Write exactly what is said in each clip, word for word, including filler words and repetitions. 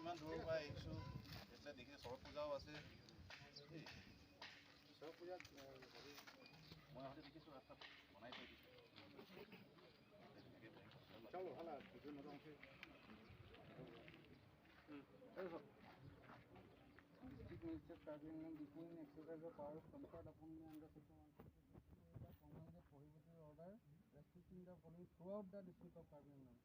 ইমান দূৰৰ পৰা আহিছো, এতিয়া দেখিছে চৰগ পূজাও আছে। দেই। চৰগ পূজাত, এ, হেৰি, মই আহোঁতে দেখিছো ৰাস্তাত বনাই থৈ দিছে। চলো, হালা, ভিডিঅ' নলওঁ। District Magistrate Karbi Anglong, deploying exercise of powers conferred upon me under section one forty-six of the Common Law prohibited order restricting the polling throughout the District of Karbi Anglong.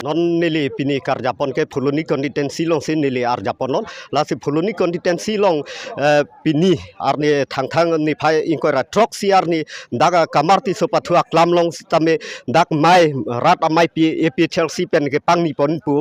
Non neli pini karjapon ke Phuloni constituency alongsi neli arjapon non. Lasi Phuloni constituency along, eh, pini arni Thangthang niphai ingkoi ra throksi arni dak, ah, Kamar Tisso pathu aklam along sitame dak amei rat ameipi A P H L C pen kepangni pon pu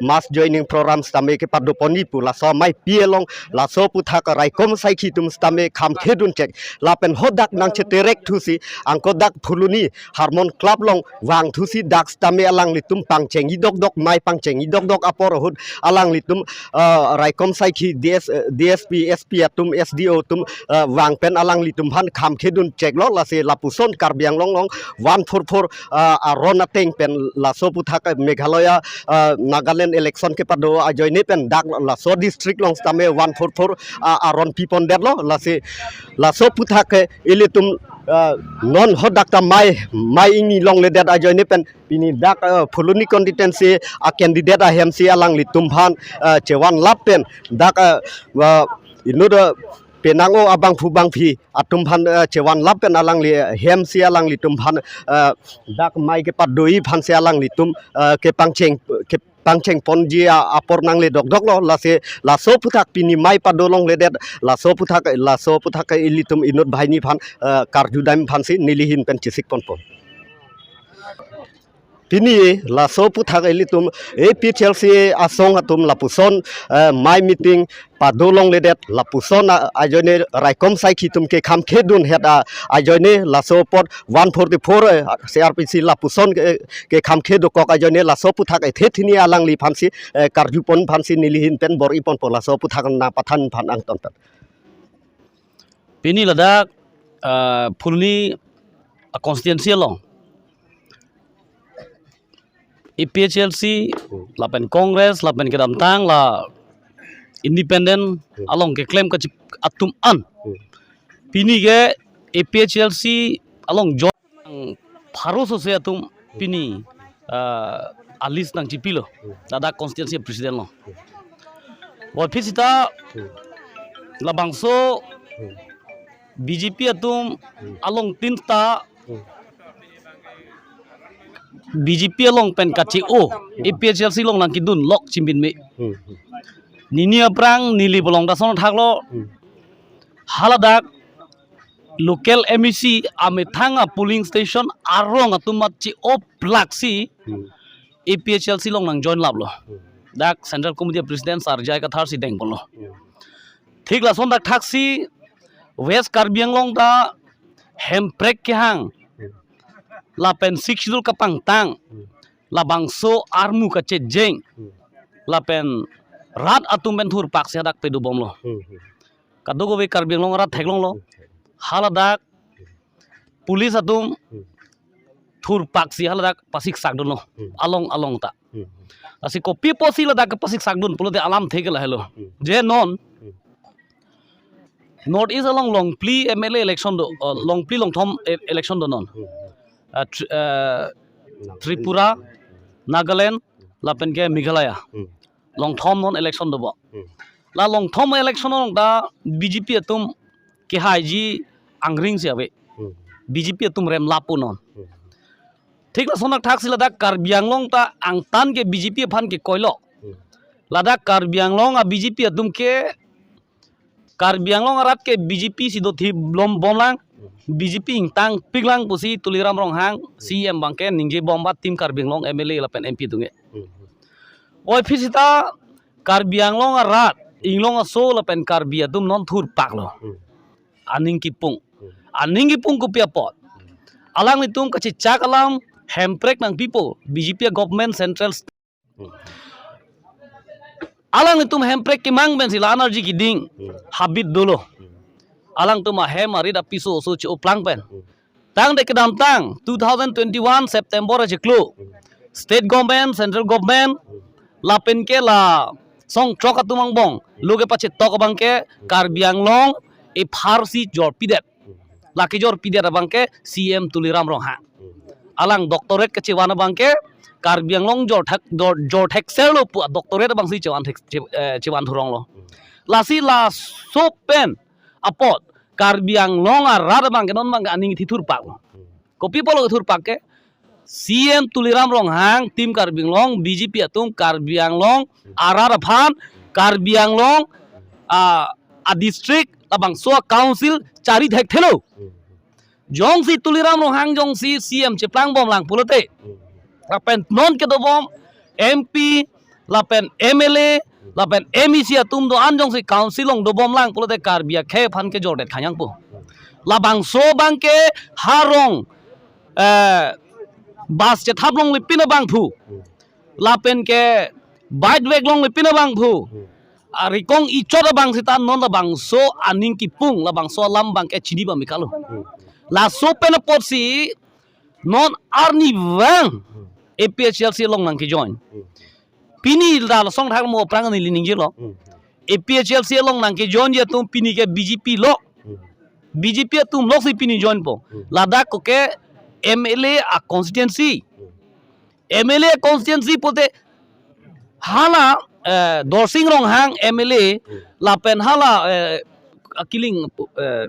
mass joining program sitame kepado pon pu laso ameipi along laso aphuthak raikom asaikhi atum sitame kham khedun chek lapen hadak nangcheterek thusi angko dak Phuloni Harmon Club along vang thusi dak sitame alanglitum pangcheng-i dokdok, amei pangcheng-i dokdok apor ahut alanglitum, ah, raikom asaikhi D S, eh, D S P, S P atum, S D O atum, ah, vang pen alanglitum aphan kham khedun cheklo. Lasi lapuson Karbi Anglong along one four four, ah, aron ateng pen laso aphuthak Meghalaya, ah, Nagaland election kepado ajoine pen dak laso district along sitame one four four, ah, aron pipondetlo. Lasi laso aphuthak ke ilitum, ah, non hadak ta amei, amei ingni longledet ajoine pen pini dak, ah, Phuloni constituency a candidate ahemsi alanglitum aphan, ah, chevanlap pen dak, ah, ah, inut, ah, penang-o abangphu bangphi atum aphan, ah, chevanlap pen alangli hemsi alanglitum aphan, ah, dak amei kepado-i aphansi alanglitum, ah, kepangcheng, ke pangcheng ponji a-, apor nangle dokdoklo. Lasi laso aphuthak pini amei pado longledet laso aphuthak, laso aphuthak ke ilitum inut banghini aphan, eh, karjudam aphansi neli ahin pen chesik ponpo. Pini laso aphuthak ilitum A P H L C asong atum lapuson, eh, amei meeting pado longledet lapuson a-, ajoine raikom asaikhi atum kekham khedun het a-, ajoine laso apot one forty-four, eh, C R P C lapuson ke, kekham khedokok ajoine laso aphuthak ethe thini alangli aphansi, eh, karjupon aphansi neli ahin pen bor-i ponpo, laso aphuthak nangpathan aphan angton pen. Pini ladak, eh, Phuloni a constituency along A P H L C, hmm, lapen Congress, lapen kedamtang la independent, hmm, along keklem kachi atum an. Hmm. Pini ke A P H L C along join pharo sose atum pini, ah, a list nangchipilo. Hmm. Ladak constituency president along. Hmm. Aphi seta, hmm, labangso, hmm, B J P atum, hmm, along tin ta, hmm, B J P along pen kache-o, A P H L C along nangkedun lok chimbin me. Hmm. Nini aphrang neli bolong dason thaklo. Hmm. Haladak local M A C amethang a polling station arong atum mat che-o plak si, hmm, A P H L C along nang join laplo. Hmm. Dak Central Committee President Sir J I Kathar si dengponlo. Hmm. Thik lason dak thaksi West Karbi Anglong ta hemprek kehang, hmm, lapen Sixth Schedule kapangtang, hmm, labangso armu kachejeng, hmm, lapen rat atum pen thurpak si hadak pedobomlo. Hmm, hmm. Kadokave Karbi Anglong arat theklonglo. Hmm. Haladak police atum, hmm, thurpak si haladak pasiksakdunlo. Hmm. Along along ta. Hmm. Lasi kopi apotsi ladak kepasiksakdun pulote alamthe ke lahelo. Hmm. Je non, hmm, North East along longphli M L A election do, uh, longphli longthom e-, election do non. Hmm. Uh, Tri-, uh, Tripura, Nagaland, lapen ke Meghalaya. Hmm. Longthom non election dopo. Hmm. La longthom election along ta B J P atum kehaiji angring si ave. Hmm. B J P atum rem lapu non. Hmm. Thik lason dak thaksi ladak Karbi Anglong ta angtan ke B J P aphan kekoilo. Hmm. Ladak Karbi Anglong a B J P atum ke Karbi Anglong arat ke B J P si dothi blom bomlang, B J P ingtangpiklang pusi Tuliram Ronghang, C E M abangke ningjebom ba Team Karbi Anglong M L A lapen M P atum ke. Hmm. Oi aphi seta Karbi Anglong arat, inglong aso lapen Karbi atum non thurpaklo. Hmm. Aning kipung. Hmm. Aning kipung kopi apot. Alanglitum kachechak alam hemprek nangpipo, B J P government central Hmm. Alanglitum hemprek kemang pensi la energy kiding, hmm, habit dolo. Hmm. Alangtum ahem arit apiso oso che-oplang pen. Hmm. Tangte kedamtang two thousand twenty-one September achiklo. Hmm. state government, central government, lapen ke la songtrok atum angbong lo kepachetok abang ke Karbi Anglong apharsi jorpidet. Lake jorpidet abang ke C M Tuliram Ronghang. Alang doctorate kechevan abang ke Karbi Anglong jorthek, jor, jorthekser lo pu doctorate abangsi chevan thek, che, eh, chevan thurong lo. Lasi laso pen apot Karbi Anglong arat abang ke non abang ke aning thithur pak. Kopi pulo thur pak ke C M Tuliram Ronghang, Team Karbi Anglong, B J P atum Karbi Anglong arat aphan, Karbi Anglong a, a district labangso a council chari thekthelo. Jongsi Tuliram Ronghang jongsi C M cheplang bomlang pulote, lapen non kedobom M P, lapen M L A, lapen M E C atum do-an jongsi council along dobomlang pulote Karbi akhei aphan kejordet khanyang po. Labangso abang ke harong, eh, bus chethap longle pin abangphu, lapen ke bike vek longle pin abangphu, arikong ichot abang seta non labangso aning kipung, labangso alam abang ke chini bang mikalo. Laso pen apotsi non arnivang A P H L C along nangkejoin. Pini la songthak mo aphrang neli ningjelo. A P H L C along nangkejoinji atum pini ke B J P lo. B J P atum loksi pini joinpo. Ladak ko ke M L A a constituency. M L A constituency pulote hala, eh, Dorsing Ronghang M L A, lapen hala, eh, Kiling, eh,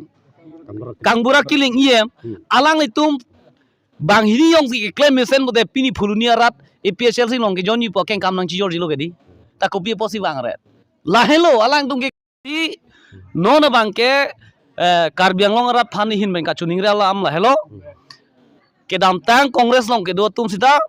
Kangbura Kiling E M, alanglitum banghini jongsi keklem mesen pulote pini Phuloni arat A P H L C along kejoinji pu akengkam nangchijorjilo kedi. Ta kopi apotsi vangret. Lahelo alangtum ke, non abang ke, eh, Karbi Anglong arat aphan ahin pen kachiningri alam lahelo. Kedamtang Congress along kedo atum seta,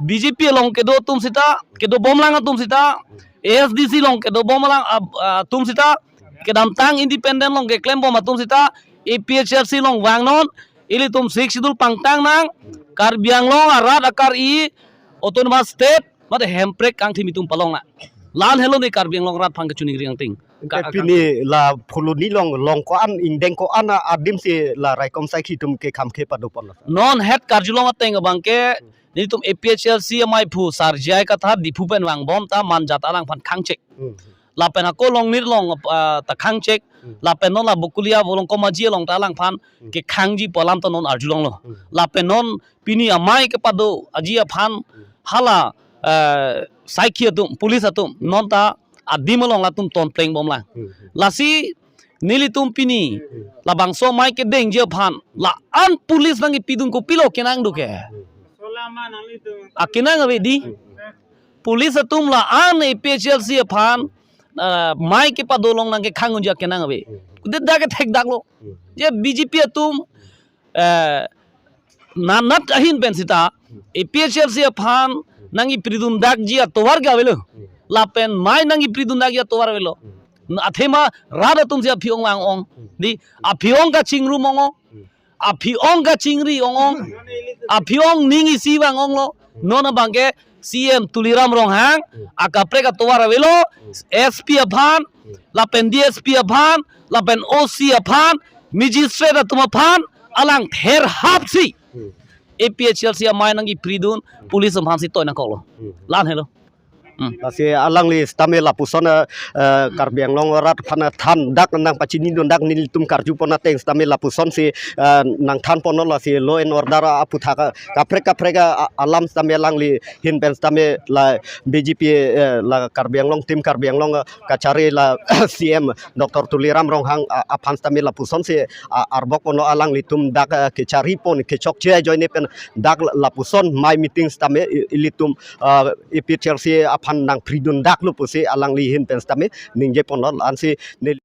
B J P along kedo atum seta, kedobomlang atum seta, A S D C along kedobomlang ab-, atum seta, kedamtang independent along keklembom atum seta, A P H L C along vangnon, ilitum Sixth Schedule pangtang nang, Karbi Anglong arat akar-i, Autonomous State, mate hemprek kangthim itum palong nang. La-an helo ne Karbi Anglong arat aphan kachiningri angting. Ka-, Ante pini la Phuloni along, along ko-an, ingdeng ko-an a-, adimsi la raikom saikhi atum kekham khe padopon la. Non het karjulong ateng abang ke, nelitum A P H L C amaiphu Sarjai Kathar Diphu pen vangbom ta Manjat alangphan khangchek. Hmm. Lapen ako Longnit along, ah, ta khangchek. Hmm. Lapen non la Bokolia Volongkom Aji along ta alangphan kekhangji pu alam ta non arjulonglo. Hmm. Lapen non pini amei kepado aji aphan hala, eh, saikhi atum, police atum, non ta adim along latum tonpleng bomlang. Hmm. Lasi nelitum pini labangso amei kedengji aphan la-an police nangkepidun kopilo kenang do ke? Akenang ave di. Police atum la-an A P H L C aphan, eh, amei kepado along nangkekhang unji akenang ave. Kudet dak kethek daklo. Je B J P atum, eh, nanat ahin pen seta, A P H L C aphan nangkepridun dakji atovar ke avelo. Lapen amei nangkepridun dakji atovar avelo. Athema rat atumsi aphi-ong vang-ong. Di, aphi-ong kachingrum ong-ong. Aphi-ong kachingri ong-ong. Aphi-ong ning isi vang-onglo. Non abang ke C M Tuliram Ronghang akaprek atovar avelo, S P aphan, lapen D S P aphan, lapen O C aphan, magistrate atum aphan, alang therhapsi A P H L C amei nangkepridun police aphansi toi nangkoklo. La-an helo. Hmm. Lasi alangli sitame lapuson, eh, eh, Karbi Anglong arat aphan than dak nangpachinidun dak nelitum karjupon ateng sitame lapusonsi, eh, nangthanponlo, lasi law and order aputhak kaprek kaprek a-, alam sitame alangli ahin pen sitame la B J P, eh, la Karbi Anglong, Team Karbi Anglong, eh, kachari la C M Doctor Tuliram Ronghang, ah, aphan sitame lapusonsi, ah, arbokponlo, alanglitum dak, eh, kecharipon kechokche ajoine pen dak lapuson amei meeting sitame i-, ilitum, ah, A P H L C aphan nangpridun daklo pusi alangli ahin pen sitame ningjeponlo, ansi ne-